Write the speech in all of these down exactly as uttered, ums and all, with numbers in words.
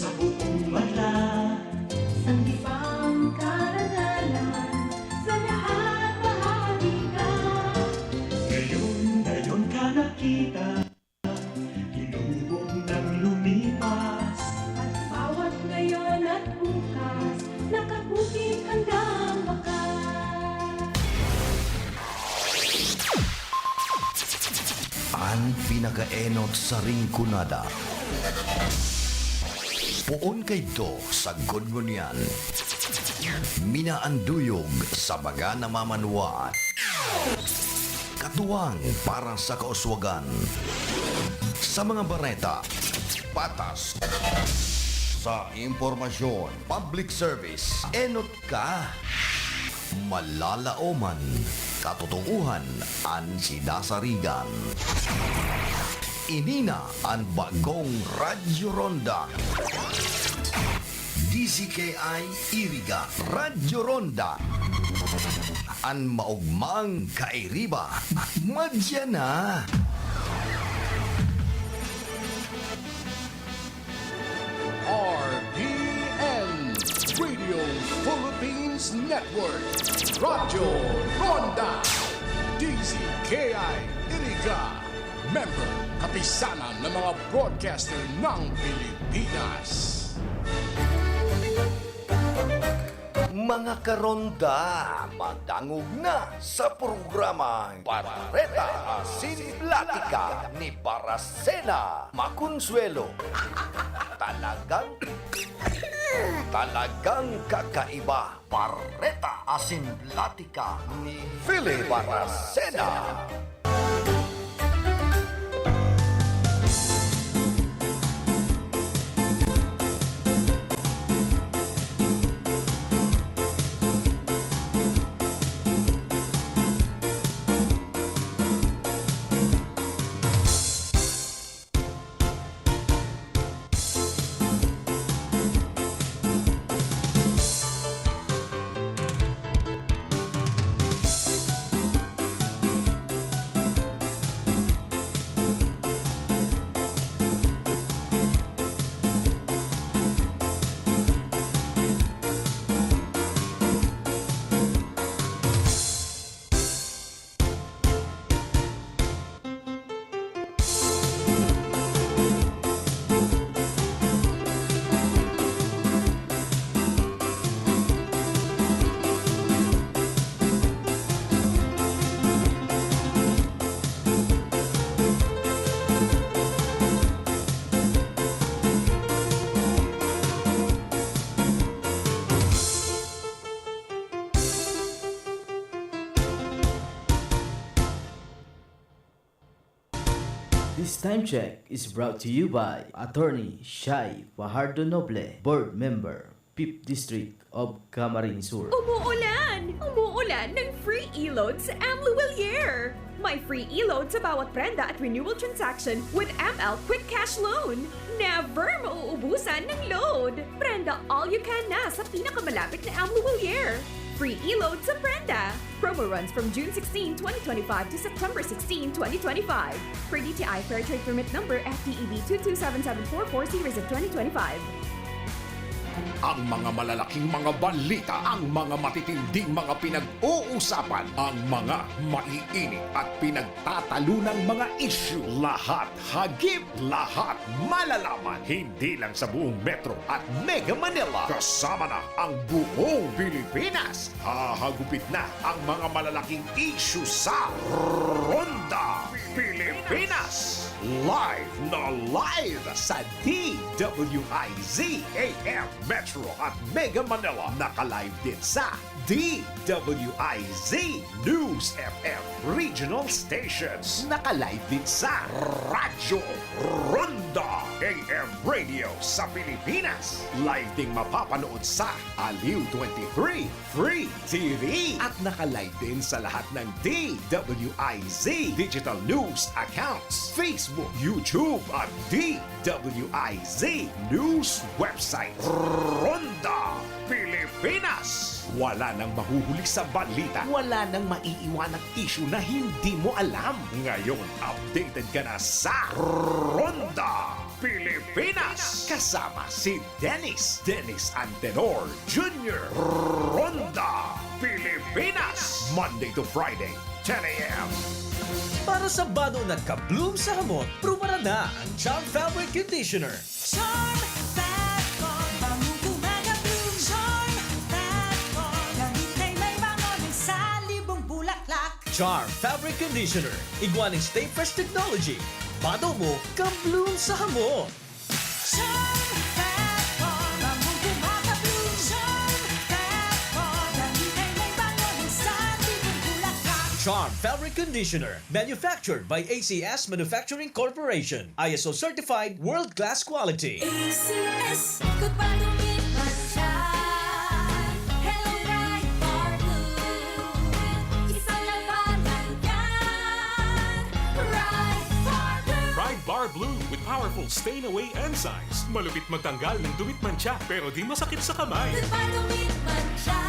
Sa buong bansa, sanlibutan karangalan, sa lahat bahagi ka. Ngayon, ngayon ka nakita, hinubog ng lumipas. At bawat ngayon at bukas, nakabukid hanggang wakas. An pinakaenot sa Rinconada. Poon kaidto sa Gudgunian. Minaanduyog sa mga namamanwaan. Katuwang para sa kauswagan. Sa mga bareta, patas. Sa impormasyon, public service, enot ka. Malalaoman, katotohanan an sidasarigan. Ini na an bagong Radyo Ronda. D Z K I Iriga, Radyo Ronda. An maogmang kairiba, madya na. R P N, Radio Philippines Network, Radyo Ronda, D Z K I Iriga, member, kapisanan ng mga broadcaster ng Pilipinas. Mga karonda, madangog na sa programang Bareta asin Platika ni Baracena Maconsuelo. Talagang, talagang kakaiba. Bareta asin Platika ni Philip Baracena. This time check is brought to you by Attorney Shai Fajardo Noble, Board Member, Fifth District of Camarines Sur. Umuulan! Umuulan ng free e-load sa M Luwilier! May free e-load sa bawat prenda at renewal transaction with M L Quick Cash Loan. Never mauubusan ng load! Prenda all you can na sa pinakamalapit na M Luwilier! Free e-load sa prenda! Promo runs from June sixteen, twenty twenty-five to September sixteen, twenty twenty-five. Per D T I Fair Trade Permit Number F T E B two two seven seven four four series of twenty twenty-five. Ang mga malalaking mga balita, ang mga matitinding mga pinag-uusapan, ang mga maiinit at pinagtatalunang mga isyu, lahat hagip, lahat malalaman, hindi lang sa buong Metro at Mega Manila, kasama na ang buong Pilipinas. Hahagupit na ang mga malalaking isyu sa Ronda Pilipinas. Live na live sa D W I Z A M Metro at Mega Manila. Naka-live din sa D W I Z News F M Regional Stations. Naka-live din sa Radyo Ronda A M Radio sa Pilipinas. Live ding mapapanood sa Aliw twenty-three Free T V. At naka-live din sa lahat ng D W I Z Digital News accounts, Facebook, YouTube, at D W I Z News website. Ronda Pilipinas. Wala nang mahuhuli sa balita. Wala nang maiiwanang isyu na hindi mo alam. Ngayon, updated ka na sa Ronda Pilipinas! Kasama si Dennis, Dennis Antenor Junior Ronda Pilipinas! Monday to Friday, ten a.m. Para sa bado na ka-bloom sa hamot, prubaran na ang Charm Fabric Conditioner. Charm Fat Bar, bangong kumaga-bloom. Charm Fat Bar, gamit na may bango ng salibong bulaklak. Charm Fabric Conditioner, igwa ning Stay Fresh Technology. Bado mo, ka-bloom sa hamot. Charm Fat Bar, bangong kumaga-bloom. Charm Fat Bar, gamit na may bango ng salibong bulaklak. Charm Fabric Conditioner, manufactured by A C S Manufacturing Corporation. I S O certified, world-class quality. A C S, good pa dumit man siya. Hello, Pride Bar Blue. Isang labanan yan. Pride Bar Blue. Pride Bar Blue with powerful stain away enzymes. Malupit magtanggal ng dumit mantsa, pero di masakit sa kamay. Good pa dumit man siya.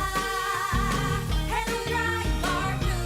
Hello, Pride Bar Blue.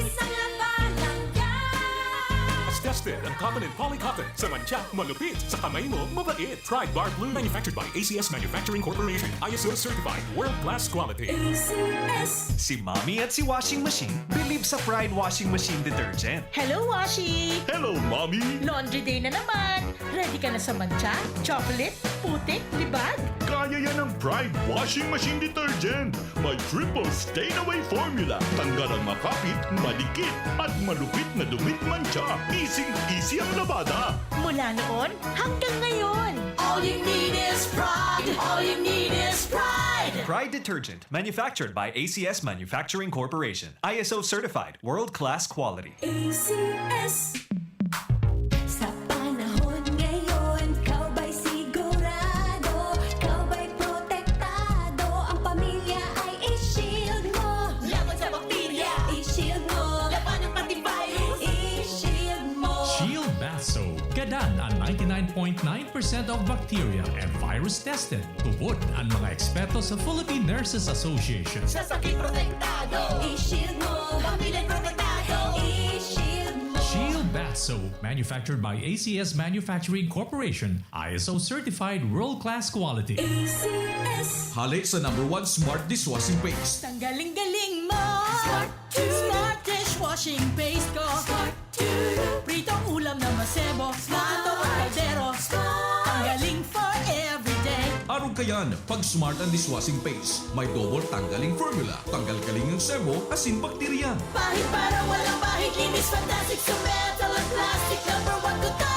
Isang labanan yan. Tested ang cotton and poly cotton. Sa mantsa, malupit. Sa kamay mo, mabait. Pride Bar Blue. Manufactured by A C S Manufacturing Corporation. I S O certified. World class quality. A C S. Si Mommy at si Washing Machine believe sa Pride Washing Machine Detergent. Hello, Washi! Hello, Mommy! Laundry day na naman! Ready ka na sa mantsa, chocolate, putik, libag? Kaya yan ng Pride Washing Machine Detergent! May triple stain away formula. Tanggal ang makapit, madikit, at malupit na dumit mantsa. Easy-easy ang labada. Mula noon hanggang ngayon. All you need is Pride. All you need is Pride. Pride Detergent, manufactured by A C S Manufacturing Corporation. I S O certified, world-class quality. A C S. Sa panahon ngayon, ikaw ba'y sigurado? Ikaw ba'y protektado? Ang pamilya ay i-shield mo. Laban sa bakterya, i-shield mo. Laban ng antivirus, i-shield mo. Shield Bath Soap. Gadan ang ninety-nine point nine percent of bacteria and virus tested. Tubod an mga eksperto sa Philippine Nurses Association. Sa sakit protektado, i-shield mo. Pamilya protektado, i-shield mo. Shield Bath Soap, manufactured by A C S Manufacturing Corporation, I S O certified world-class quality. A C S. Hale sa number one smart dishwashing paste. Tanggaling-galing mo. Smart. Smart dishwashing paste ko. Smart. Pritong ulam na masebo, plato o kaldero. Ang galing for everyday. Arog kayan, pag Smart ang dishwashing paste, may double tanggaling formula. Tanggal galing ang sebo, asin bakterya. Pahid para walang bahid, linis fantastic sa metal at plastic. Number one ko to.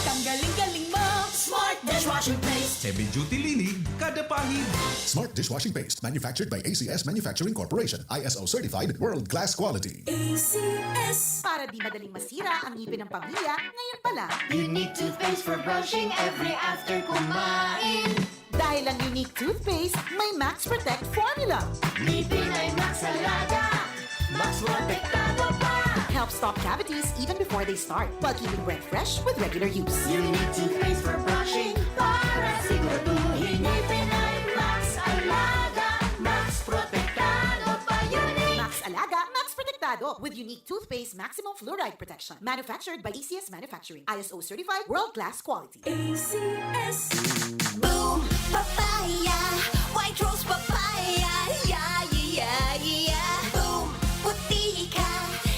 Tanggaling galing mo, Smart dishwashing paste. Heavy duty linig, kada pahid. Smart dishwashing paste, manufactured by A C S Manufacturing Corporation, I S O certified, world class quality. A C S. Para di madaling masira ang ngipin ng pamilya, ngayon pa lang. Unique toothpaste for brushing every after kumain. Dahil ang Unique Toothpaste may Max Protect Formula. Ngipin ay Max Alaga, Max Protektado pa. Helps stop cavities even before they start, while keeping breath fresh with regular use. Unique toothpaste for brushing para siguraduhin ngipin ay Max Alaga, Max Protektado pa. Unique. Max Alaga, Max Protektado with Unique Toothpaste Maximum Fluoride Protection. Manufactured by A C S Manufacturing. I S O certified, world-class quality. A C S. Boom! Papaya! White Rose Papaya! Yeah, yeah, yeah, yeah! Boom! Puti ka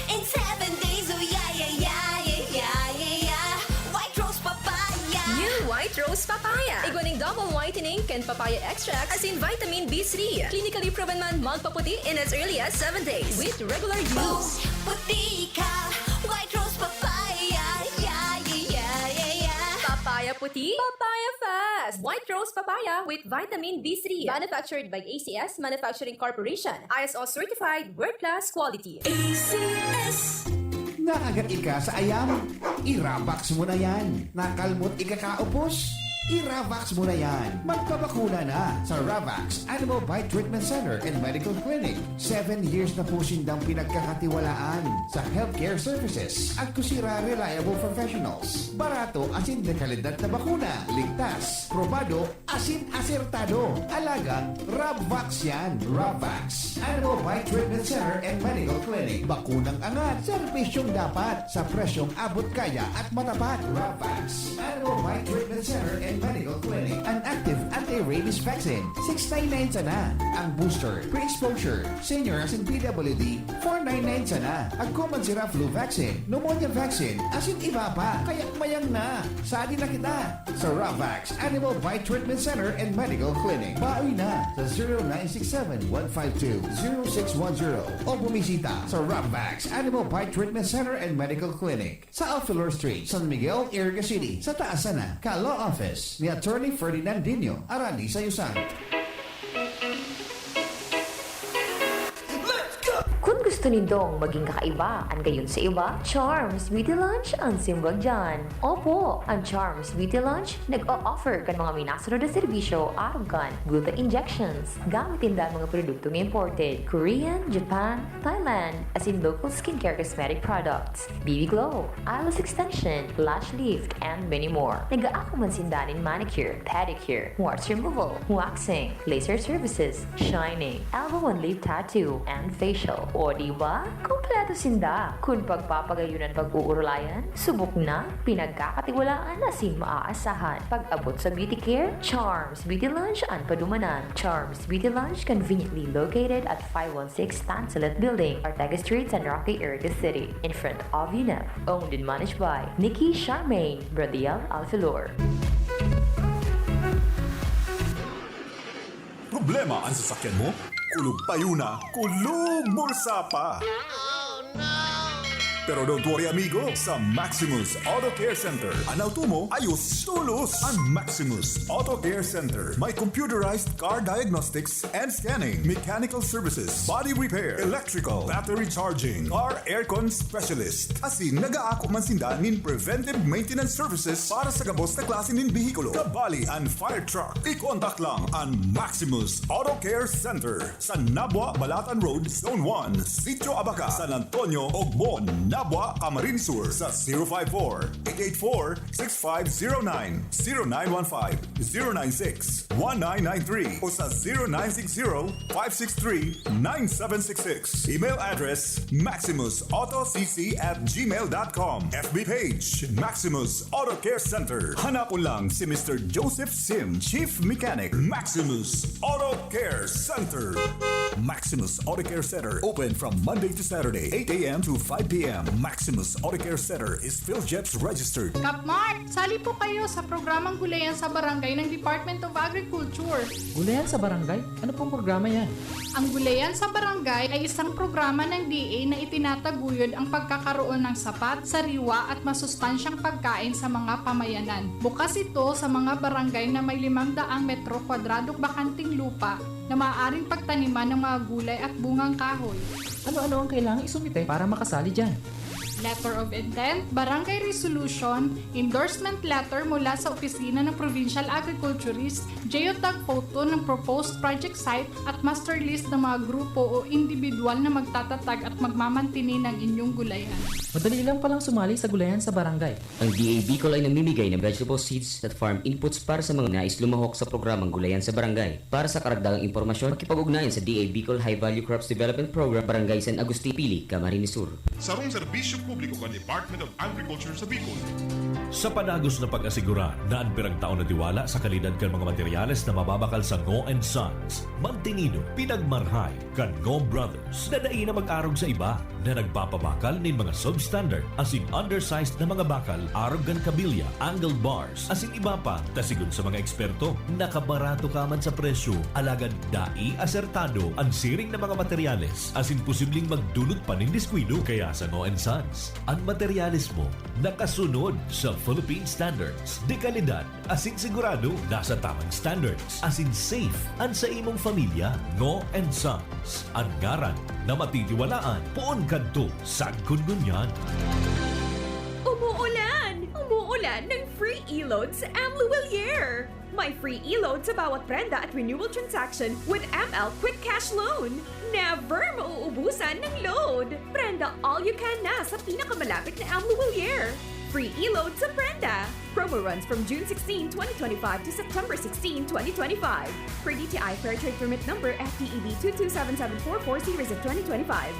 in seven days! Oh, yeah, yeah, yeah, yeah, yeah, yeah, yeah! White Rose Papaya! New White Rose Papaya! Igwa ning double whitening kan papaya extract asin vitamin B three. Clinically proven man magpaputi in as early as seven days with regular use. Puti ka, White Rose Papaya. Yeah, yeah, yeah, yeah, yeah. Papaya puti, papaya fast. White Rose Papaya with vitamin B three. Manufactured by A C S Manufacturing Corporation. I S O certified, world class quality. A C S. Nakagat ika sa ayam? I-Ravax mo na yan. Nakalmot ika kaupos? I-Ravax mo na yan. Magpabakuna na sa Ravax Animal Bite Treatment Center and Medical Clinic. Seven years na po sindang pinagkakatiwalaan sa healthcare services at kusira reliable professionals. Barato asin de kalidad na bakuna. Ligtas, Pado, asin asertado. Talagang Rabvax yan. Rabvax. Animal Bite Treatment Center and Medical Clinic. Bakunang angat, serbisyong dapat, sa presyong abot kaya at matapat. Rabvax. Animal Bite Treatment Center and Medical Clinic. An active anti-rabies vaccine, six nine nine sana. Ang booster, pre-exposure, senior asin P W D, four nine nine sana. Agko man sira flu vaccine, pneumonia vaccine, asin iba pa. Kaya mayang na. Sadi na kita. Sa Rabvax Animal Bite Treatment Center and Medical Clinic. Bawi na sa zero nine six seven one five two zero six one zero o bumisita sa Rabvax Animal Bite Treatment Center and Medical Clinic sa Alfilor Street, San Miguel, Iriga City, sa taas sana ka Law Office ni Attorney Ferdinand Dino, Arani sa Yusan. Kun gusto nindong maging kakaiba an gayon sa iba, Charms Beauty Lunch an simbag diyan. Opo, an Charms Beauty Lunch nag-o-offer kan mga minasunod na serbisyo arog kan beauty injections. Gamit ninda an mga produktong imported, Korean, Japan, Thailand, asin local skincare cosmetic products, B B Glow, eyelash extension, lash lift, and many more. Nag-aako man sinda nin manicure, pedicure, warts removal, waxing, laser services, shining, elbow and lip tattoo, and facial. O di ba? Kompleto sinda! Kun pagpapagayon an pag-uurulayan, subok na, pinagkakatiwalaan asin maaasahan. Pag-abot sa beauty care, Charms Beauty Lunch an padumanan. Charms Beauty Lunch conveniently located at five one six Tansalet Building, Ortega Street, San Roque, Iriga City, in front of UNEP. Owned and managed by Nikki Charmaine Bradiel Alfilor. Problema an sasakyan mo? Kulog payo na, kulog bulsa pa! Pero don't worry amigo, sa Maximus Auto Care Center, an auto mo ayos tolos! An Maximus Auto Care Center may computerized car diagnostics and scanning, mechanical services, body repair, electrical, battery charging, car aircon specialist. Asin nag-aako man sinda nin preventive maintenance services para sa gabos na klase nin behikulo, kabali an fire truck. I-contact lang an Maximus Auto Care Center sa Nabua, Balatan Road, Zone one, Sitio Abaca, San Antonio, Ogmon, Nabua, Camarines Sur sa zero five four, eight eight four, six five zero nine, zero nine one five, zero nine six, one nine nine three o sa zero nine six zero, five six three, nine seven six six. Email address, maximus auto c c at gmail dot com. F B page, Maximus Auto Care Center. Hanapon lang si Mister Joseph Sim, Chief Mechanic, Maximus Auto Care Center. Maximus Auto Care Center, open from Monday to Saturday, eight a m to five p m. Maximus Auto Care Center is PhilGEPS registered. Kap Mark, sali po kayo sa programang Gulayan sa Barangay ng Department of Agriculture. Gulayan sa Barangay? Ano pong programa yan? Ang Gulayan sa Barangay ay isang programa ng D A na itinataguyod ang pagkakaroon ng sapat, sariwa at masustansyang pagkain sa mga pamayanan. Bukas ito sa mga barangay na may limang daang metro kwadradong bakanting lupa na maaaring pagtaniman ng mga gulay at bungang kahoy. Ano-ano ang kailangan isumite para makasali dyan? Letter of Intent, Barangay Resolution, Endorsement Letter mula sa Opisina ng Provincial Agriculturist, Geotag Photo ng Proposed Project Site at Master List ng mga grupo o individual na magtatatag at magmamantini ng inyong gulayan. Madali lang palang sumali sa Gulayan sa Barangay. Ang D A Bicol ay namimigay ng vegetable seeds at farm inputs para sa mga nais lumahok sa programang Gulayan sa Barangay. Para sa karagdagang impormasyon, makipag-ugnayan sa D A Bicol High Value Crops Development Program, Barangay San Agustin, Pili, Camarines Sur. Sarong serbisyo publiko kan Department of Agriculture sa Bicol. Sa padagos na pag-asigura na an piragtao na tiwala sa kalidad kan mga materyales na mababakal sa Ngo and Sons, mantinido, pinagmarhay kan Ngo Brothers na dai na mag-arog sa iba na nagpapabakal nin mga substandard asin undersized na mga bakal arog kan kabilya, angled bars, asin iba pa, ta sigon sa mga eksperto, nakabarato ka man sa presyo, alagad dai asertado an siring na mga materyales asin posibleng magdulot pa nin diskuido. Kaya sa Ngo and Sons, an materyales mo nakasunod sa Philippine Standards de Calidad asin sigurado nasa tamang standards asin safe an sa imong pamilya. Ngo and Sons, an ngaran na matitiwalaan poon kadto sagkod ngunyan. Umuulan! Umuulan ng free e-load sa M Lhuillier! May free e-load sa bawat prenda at renewal transaction with M L Quick Cash Loan! Never mauubusan ng load! Prenda all you can na sa pinakamalapit na M Lhuillier! Free e-load sa Prenda. Promo runs from June sixteen, twenty twenty-five to September sixteen, twenty twenty-five. Per D T I Fair Trade Permit Number F T E B two two seven seven four four series of twenty twenty-five.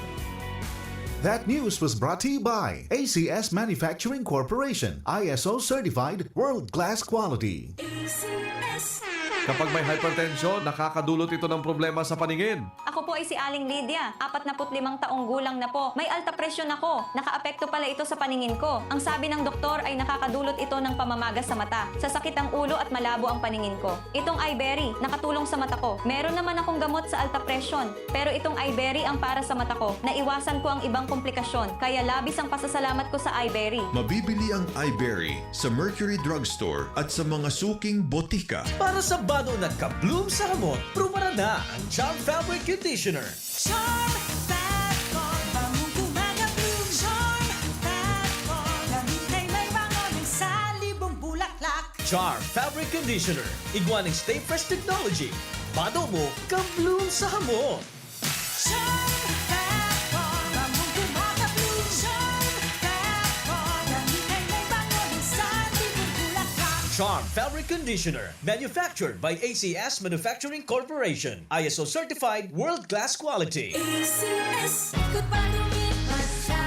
That news was brought to you by A C S Manufacturing Corporation, I S O certified, world-class quality. Kapag may hypertension, nakakadulot ito ng problema sa paningin. Ako po ay si Aling Lydia, apatnapu't limang taong gulang na po. May alta presyon ako. Nakaapekto pala ito sa paningin ko. Ang sabi ng doktor ay nakakadulot ito ng pamamaga sa mata, sasakit ang ulo at malabo ang paningin ko. Itong Iberry, nakatulong sa mata ko. Meron naman akong gamot sa alta presyon, pero itong Iberry ang para sa mata ko. Naiwasan ko ang ibang komplikasyon, kaya labis ang pasasalamat ko sa Iberry. Mabibili ang Iberry sa Mercury Drugstore at sa mga suking botika. Para sa bado na ka-bloom sa hamot, prubaran na ang Charm Fabric Conditioner. Charm Fat Foam, bangong gumagabloom. Charm Fat Foam, damit ay may bango ng salibong bulaklak. Charm Fabric Conditioner, igwa ning Stay Fresh Technology. Bado mo, ka-bloom sa hamot. Charm Fat Foam, bangong gumagabloom. Charm Fat Foam, damit ay may bango ng salibong bulaklak. Charm Fabric Conditioner, manufactured by A C S Manufacturing Corporation. I S O certified, world-class quality. A C S, good pa dumit mantsa.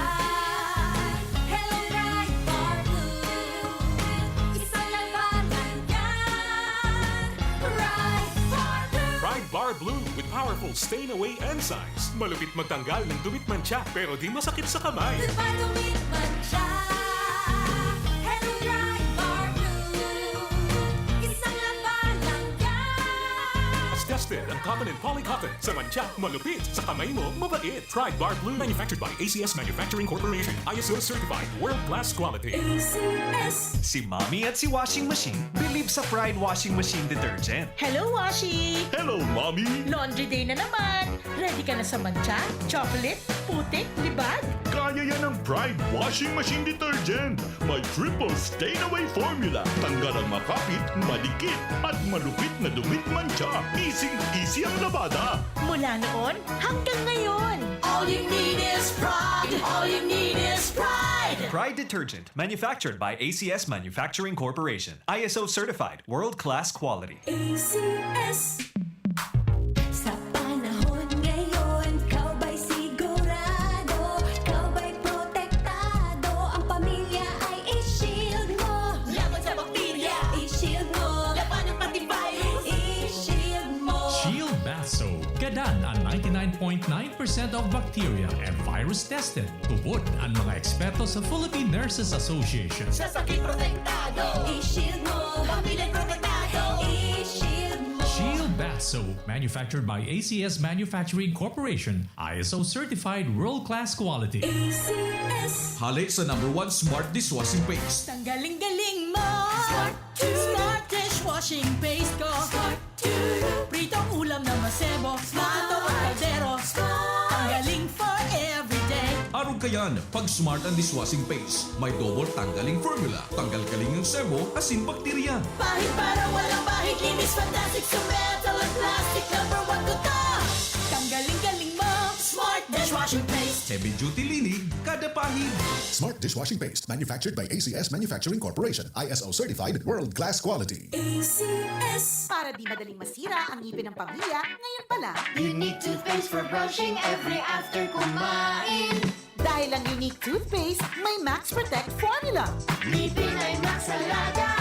Hello, Pride Bar Blue. Isang labanan yan. Pride Bar Blue. Pride Bar Blue with powerful stain away enzymes. Malupit magtanggal ng dumit mantsa pero di masakit sa kamay. Good pa dumit mantsa. Hello, Pride Bar Blue. Isang labanan yan. Tested ang cotton and poly cotton. Sa mantsa, malupit. Sa kamay mo, mabait. Pride Bar Blue. Manufactured by A C S Manufacturing Corporation. I S O certified. World class quality. A C S. Si Mommy at si Washing Machine believe sa Pride Washing Machine Detergent. Hello, Washi! Hello, Mommy! Laundry day na naman! Ready ka na sa mantsa, chocolate, putik, libag? Kaya yan ng Pride Washing Machine Detergent. May triple stain away formula. Tanggal ang makapit, madikit, at malupit na dumit mantsa. Easy-easy ang labada. Mula noon hanggang ngayon. All you need is pride. All you need is pride. Pride Detergent, manufactured by A C S Manufacturing Corporation. I S O certified, world-class quality. A C S. Sa panahon ngayon, kaubay sigurado, kaubay protektado, ang pamilya ay i-shield mo. Laban sa bakterya, i-shield mo. Labanan pati virus, i-shield mo. Shield Bath Soap. Gadan ang ninety-nine point nine percent of bacteria and virus tested. Tubod ang mga eksperto sa Philippine Nurses Association. Sa sakit protektado, i-shield mo. Pamilya protektado, i-shield mo. Shield Bath Soap, manufactured by A C S Manufacturing Corporation, I S O certified world-class quality. A C S. Hali sa number one smart dishwashing paste. Tanggaling galing mo! Smart two. Smart dishwashing paste ko! Smart two. Pritong ulam na masebo, smart ang kaldero. Tanggaling for everyday. Arog kayan, pag smart ang dishwashing paste, may double tanggaling formula. Tanggal kaling ang sebo, asin bakterya. Pahid para walang bahid, linis fantastic sa metal at plastic. Number one ko to. Tanggaling galing mo! Smart dishwashing paste. Heavy duty linig, kada pahid. Smart dishwashing paste, manufactured by A C S Manufacturing Corporation, I S O certified, world class quality. A C S. Para di madaling masira ang ngipin ng pamilya, ngayon pa lang. Unique toothpaste for brushing every after kumain. Dahil ang Unique Toothpaste may Max Protect Formula. Ngipin ay Max Alaga.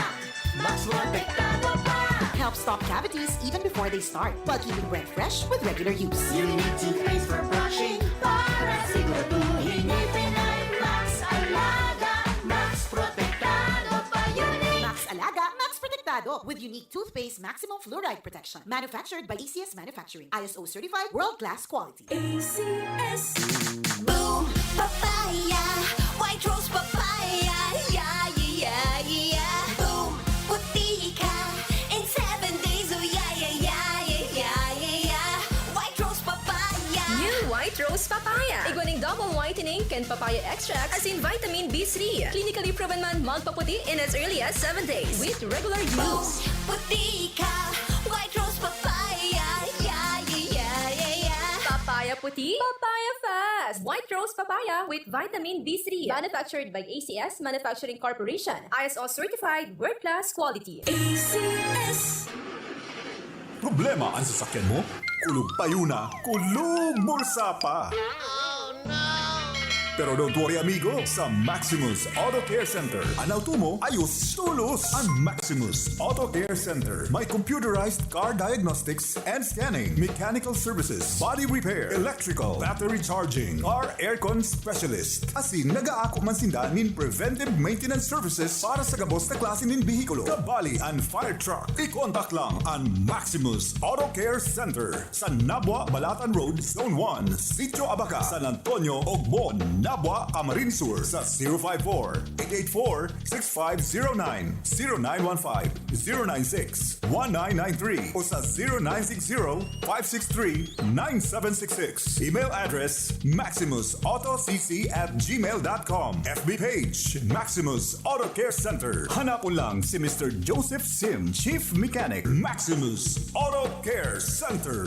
Max Protektado pa. Helps stop cavities even before they start, while keeping breath fresh with regular use. Unique toothpaste for brushing para siguraduhin ngipin ay Max Alaga. Max Protektado pa, Unique. Max Alaga, Max Protektado with Unique Toothpaste Maximum Fluoride Protection. Manufactured by A C S Manufacturing. I S O certified, world-class quality. A C S. Boom! Papaya! White Rose Papaya! Yeah, yeah, yeah, yeah! Boom! Puti ka! In seven days, oh yeah, yeah, yeah, yeah, yeah, yeah, yeah! White Rose Papaya! New White Rose Papaya. Igwa ning double whitening kan papaya extract asin vitamin B three. Clinically proven man magpaputi in as early as seven days with regular use. Puti ka! White Rose Papaya! Yeah, yeah, yeah, yeah, yeah! Papaya puti, papaya fast. White Rose Papaya with Vitamin B three. Manufactured by A C S Manufacturing Corporation. I S O certified, world-class quality. A C S. Problema an sasakyan mo? Kulog payo na, kulog bulsa pa! Pero don't worry, amigo, sa Maximus Auto Care Center, an auto mo ayos tolos! An Maximus Auto Care Center may computerized car diagnostics and scanning, mechanical services, body repair, electrical, battery charging, car aircon specialist. Asin nagaako man sinda nin preventive maintenance services para sa gabos na klase nin behikulo, kabali an fire truck. I-contact lang an Maximus Auto Care Center sa Nabua, Balatan Road, Zone one, Sitio Abaca, San Antonio, Ogbo, Nabua, Camarines Sur sa zero five four, eight eight four, six five zero nine, zero nine one five, zero nine six, one nine nine three o sa zero nine six zero, five six three, nine seven six six. Email address, maximus auto c c at gmail dot com. F B page, Maximus Auto Care Center. Hanapon lang si Mister Joseph Sim, Chief Mechanic, Maximus Auto Care Center.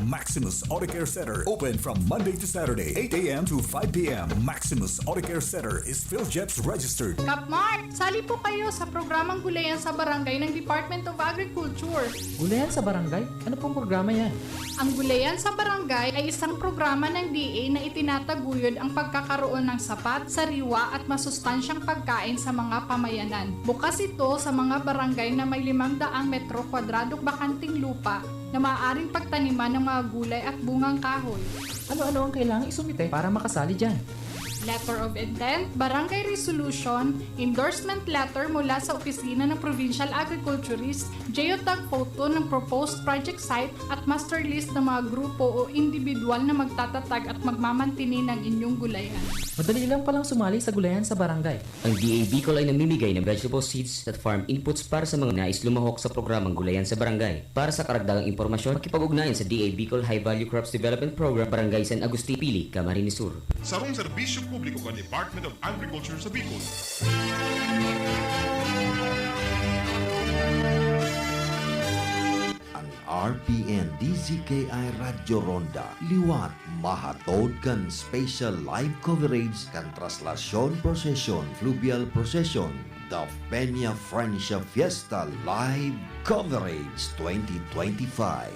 Maximus Auto Care Center, open from Monday to Saturday, eight a m to five p m. Maximus Auto Care Center is PhilJEPS registered. Kapmart, sali po kayo sa programang Gulayan sa Barangay ng Department of Agriculture. Gulayan sa Barangay? Ano pong programa yan? Ang Gulayan sa Barangay ay isang programa ng D A na itinataguyod ang pagkakaroon ng sapat, sariwa at masustansyang pagkain sa mga pamayanan. Bukas ito sa mga barangay na may limang daang metro kwadradong bakanteng lupa na maaaring pagtaniman ng mga gulay at bungang kahoy. Ano-ano ang kailangang isumite para makasali dyan? Letter of intent, barangay resolution, endorsement letter mula sa opisina ng provincial agriculturist, geotag photo ng proposed project site at master list ng mga grupo o individual na magtatatag at magmamantini ng inyong gulayan. Madali lang palang sumali sa Gulayan sa Barangay. Ang D A Bicol ay namimigay ng vegetable seeds at farm inputs para sa mga nais lumahok sa programang Gulayan sa Barangay. Para sa karagdagang impormasyon, makipag-ugnayan sa D A Bicol High Value Crops Development Program, Barangay San Agustin, Pili, Camarines Sur. Sarong serbisyo publiko kan Department of Agriculture sa Bicol. An R P N D Z K I Radyo Ronda liwat mahatod kan special live coverage kan Traslasyon Procession, Fluvial Procession, The Peña Francia Fiesta Live Coverage twenty twenty-five.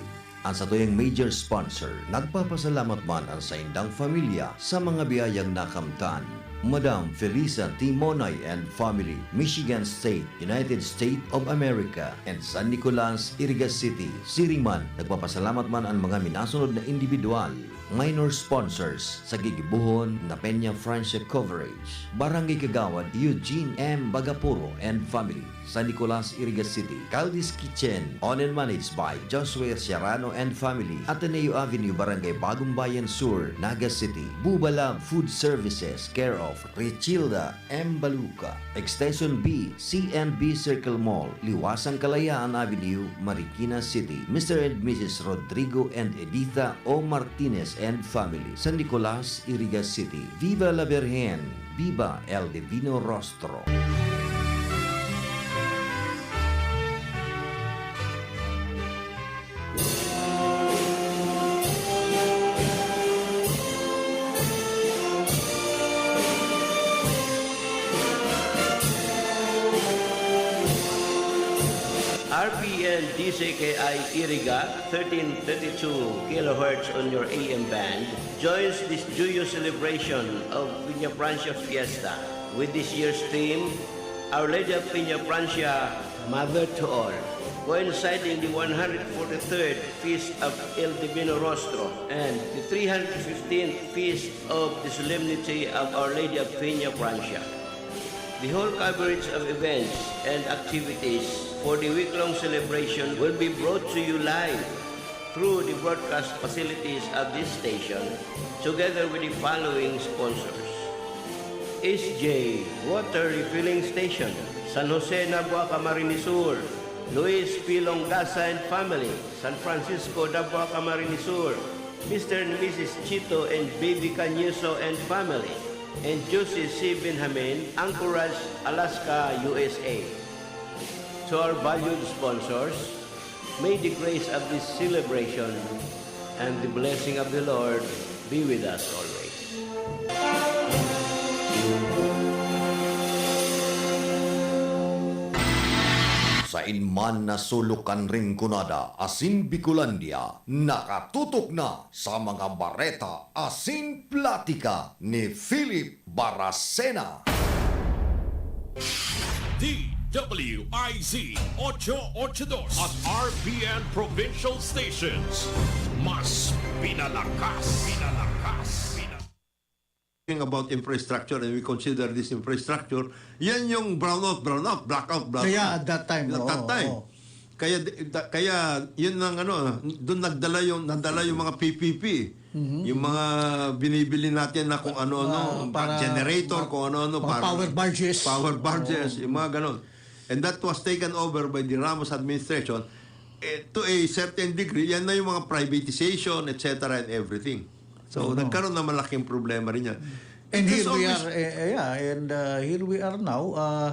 Ang satuyang major sponsor, nagpapasalamat man ang saindang pamilya sa mga biyayang nakamtan. Madam Felisa Timonay and family, Michigan State, United States of America, and San Nicolas, Iriga City. Siring man, nagpapasalamat man ang mga minasunod na individual, minor sponsors, sa gigibohon na Peña Francia Coverage, Barangay Kagawad Eugene M. Bagapuro and family, San Nicolas, Iriga City. Caldi's Kitchen, owned and managed by Joshua Serrano and family, Ateneo Avenue, Barangay Bagong Bayan Sur, Naga City. Buba Lab Food Services, care of Richilda M. Baluca. Extension B, C and B Circle Mall, Liwasang Kalayaan Avenue, Marikina City. Mister and Missus Rodrigo and Editha O. Martinez and family, San Nicolas, Iriga City. Viva la Virgen! Viva El Divino Rostro! R P N D Z K I Iriga, thirteen thirty-two kilohertz on your A M band, joins this joyous celebration of Peña Francia Fiesta with this year's theme, Our Lady of Peña Francia, Mother to All, coinciding the one hundred forty-third Feast of El Divino Rostro and the three hundred fifteenth Feast of the Solemnity of Our Lady of Peña Francia. The whole coverage of events and activities for the week-long celebration will be brought to you live through the broadcast facilities of this station, together with the following sponsors: S J Water Refilling Station, San Jose, Nabua, Camarines Sur, Luis P. Longasa and family, San Francisco, Nabua, Camarines Sur, Mister and Missus Chito and Baby Canyoso and family, and Josie C. Benjamin, Anchorage, Alaska, U S A. To our valued sponsors, may the grace of this celebration and the blessing of the Lord be with us always. Kain man na sulok kan Rinconada asin Bicolandia, nakatutok na sa mga bareta asin platika ni Philip Baracena. D W I Z ocho ocho dos at R P N Provincial Stations. Mas pinalakas, pinalakas, pinalakas. Talking about infrastructure and we consider this infrastructure, yan yung brownout, brownout, blackout, blackout. Kaya at that time, At oo, that time. Oo. Kaya, da- kaya yun ang ano, doon nagdala yung, nadala yung mga P P P. Mhm. Yung mga binibili natin na kung ano-ano, Ah, para generator, mga- kung ano-ano. mga Parang power barges. Power barges, Oo. yung mga ganon. And that was taken over by the Ramos administration. Eh, to a certain degree, yan na yung mga privatization, et cetera and everything. So, Oo. nagkaroon na malaking problema rin yan. And There's here we always- are, eh, eh, yeah, and uh, here we are now. Uh,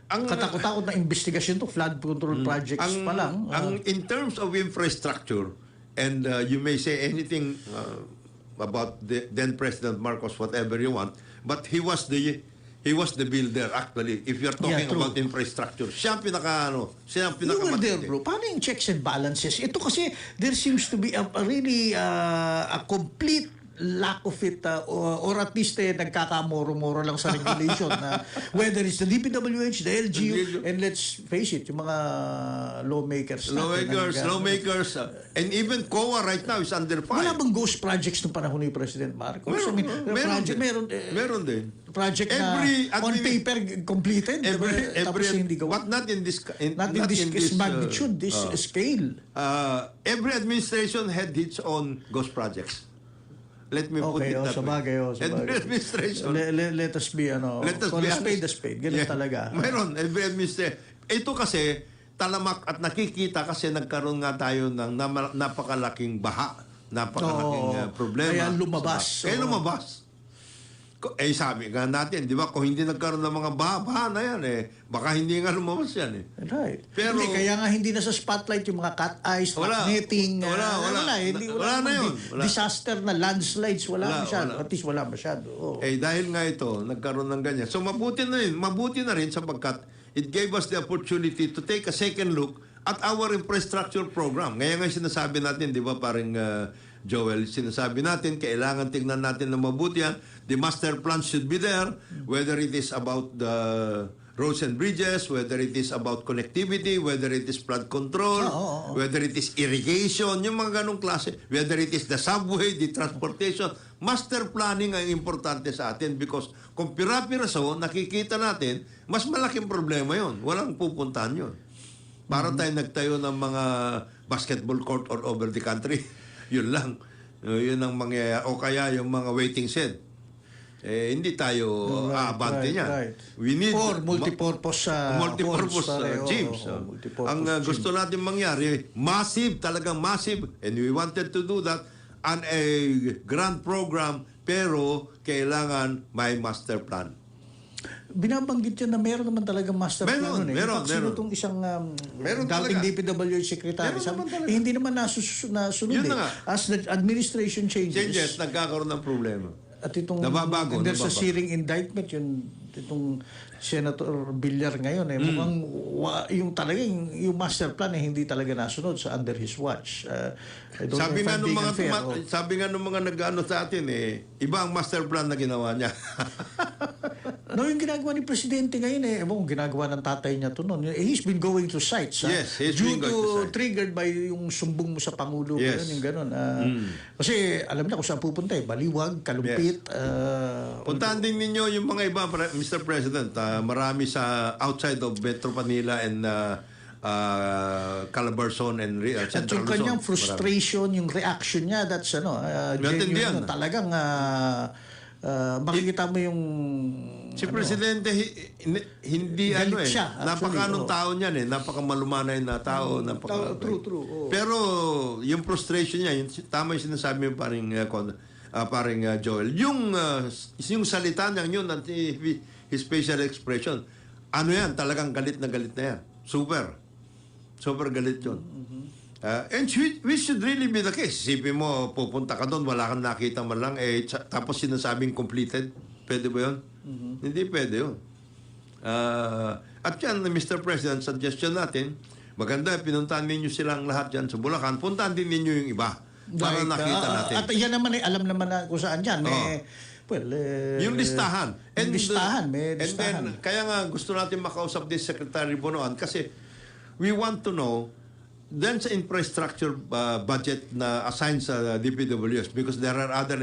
Ang- katakot-takot na investigasyon to, flood control projects ang, pa lang. uh, ang in terms of infrastructure, and uh, you may say anything uh, about the, then President Marcos, whatever you want, but he was the he was the builder actually. If you're talking Yeah, true. About infrastructure, siya ang pinaka ano, siya ang You were there, pinakamatindi. Bro. Paano yung checks and balances? Ito kasi, there seems to be a, a really uh, a complete lack of it uh, or, or at least eh, nagkakamoro-moro lang sa regulation na whether it's the D P W H, the L G U, L G U. And let's face it, yung mga lawmakers natin na Lawmakers, nag- lawmakers, uh, and even COA right now is under fire. Wala bang ghost projects ng panahon ni President Marcos? I mean, Meron, meron, project, din. meron, eh, meron din. Project na Every on admini- paper completed, Every, diba? Tapos every, hindi gawa. But not in this, in, Not in this, this uh, magnitude, this uh, scale. Uh, every administration had its own ghost projects. Let me put Okay, it oh, that sabagay, way. oh, sabagay. Every administration. Le- le- let us be, ano, Let us call be a spade a honest. spade. Ganun Yeah. Talaga. Mayroon, every administration. Ito kasi, talamak at nakikita kasi nagkaroon nga tayo ng nama- napakalaking baha, napakalaking Oo. uh, problema. Kaya lumabas. Kaya Oo. lumabas. Ko- Eh, sabi nga natin, di ba, kung hindi nagkaroon ng mga baha, baha na yan eh. Baka hindi nga lumabas yan eh. Right. Pero- Hindi, kaya nga hindi na sa spotlight yung mga cat eyes, Wala. cat netting, Wala, ah, wala. wala, hindi, Na- wala, wala na namang yun. di- Wala. Disaster na landslide, wala, Wala, masyado. wala. At least wala masyado. Oo. Eh, dahil nga ito, nagkaroon ng ganyan. So, mabuti na yun. Mabuti na rin sapagkat it gave us the opportunity to take a second look at our infrastructure program. Ngayon nga sinasabi natin, di ba, parang uh, Joel, sinasabi natin, kailangan tingnan natin na mabuti yan. The master plan should be there, whether it is about the roads and bridges, whether it is about connectivity, whether it is flood control, Oo, oo, oo. Whether it is irrigation, yung mga ganong klase, whether it is the subway, the transportation, master planning ang importante sa atin because kung pira-piraso, nakikita natin, mas malaking problema yon. Walang pupuntahan yon. Para tayo nagtayo ng mga basketball court all over the country. Yun lang. Yun ang mangyayari. O kaya yung mga waiting shed. Eh, hindi tayo Right, aabante right, niyan. Right. We need Or ma- multipurpose uh, multipurpose halls, pare, uh, oo, gyms. oo, uh. multipurpose Ang uh, gym. Gusto natin mangyari, massive, talagang massive, and we wanted to do that, and a grand program, pero kailangan may master plan. Binabanggit yan na meron naman talaga master Meron, plan nun eh. meron, In fact, sino meron. Itong isang um, Meron dating talaga. D P W H secretary, Meron sabi, naman talaga. Eh, hindi naman nasus- nasunod Yun eh. Na nga. As the administration changes, Changes, nagkakaroon ng problema. At itong Nababago, and there's a nababago. searing indictment, yung itong Senator Villar ngayon eh. Hmm. Mukhang wa, yung talaga, yung, yung master plan eh, hindi talaga nasunod sa under his watch. Uh, I don't Sabi know if nga I'm nung being mga unfair, tuma- oh. Sabi nga nung mga nag-ano sa atin eh, iba ang master plan na ginawa niya. No, yung ginagawa ni Presidente ngayon eh, ewan kung ginagawa ng tatay niya to noon. He's been going to sites. Ha? Yes, he's Due been going to, to sites. Triggered by yung sumbong mo sa Pangulo. Yes. Yun, yung ganun. Ah, Mm. Kasi alam niya kung saan pupunta eh. Baliwag, Kalumpit. Ah, Puntahan din ninyo yung mga iba, Pre- Mister President. Ah, marami sa outside of Metro Manila and ah, ah, Calabarzon and Re- ah, At Central yung kanyang Luzon. frustration, yung reaction niya, that's ano, ah, Matindi genuine yan. Yun. Talagang ah, ah, makikita mo yung Si ano, Presidente hi- hin- hindi Galit ano eh, siya, actually, napakanong oo. Tao niyan eh, napakamaluma na yun na tao. Mm, napaka, tao, true, true, oo. Pero yung frustration niya, yung, tama yung sinasabi mo paring, uh, Con- ah, paring ah, Joel, yung, ah, s- yung salita niya yun at hi- his facial expression, ano yan, talagang galit na galit na yan. Super. Super galit yun. Mm-hmm. Ah, and which, which should really be the case. Isipin mo, pupunta ka doon, wala kang nakita man lang, eh, sa- tapos sinasabing completed. Pwede ba yun? Mm-hmm. Hindi pwede yun. Ah, At yan, Mister President, suggestion natin, maganda, pinuntahan ninyo silang lahat dyan sa Bulacan, puntahan din ninyo yung iba para Right. nakita Ah, natin. At yan naman ay alam naman na kung saan dyan. May, Oh. well, eh, Yung listahan. Yung listahan, may and then, listahan. Kaya nga gusto natin makausap din Secretary Bonoan kasi we want to know then sa infrastructure uh, budget na assigned sa D P W S because there are other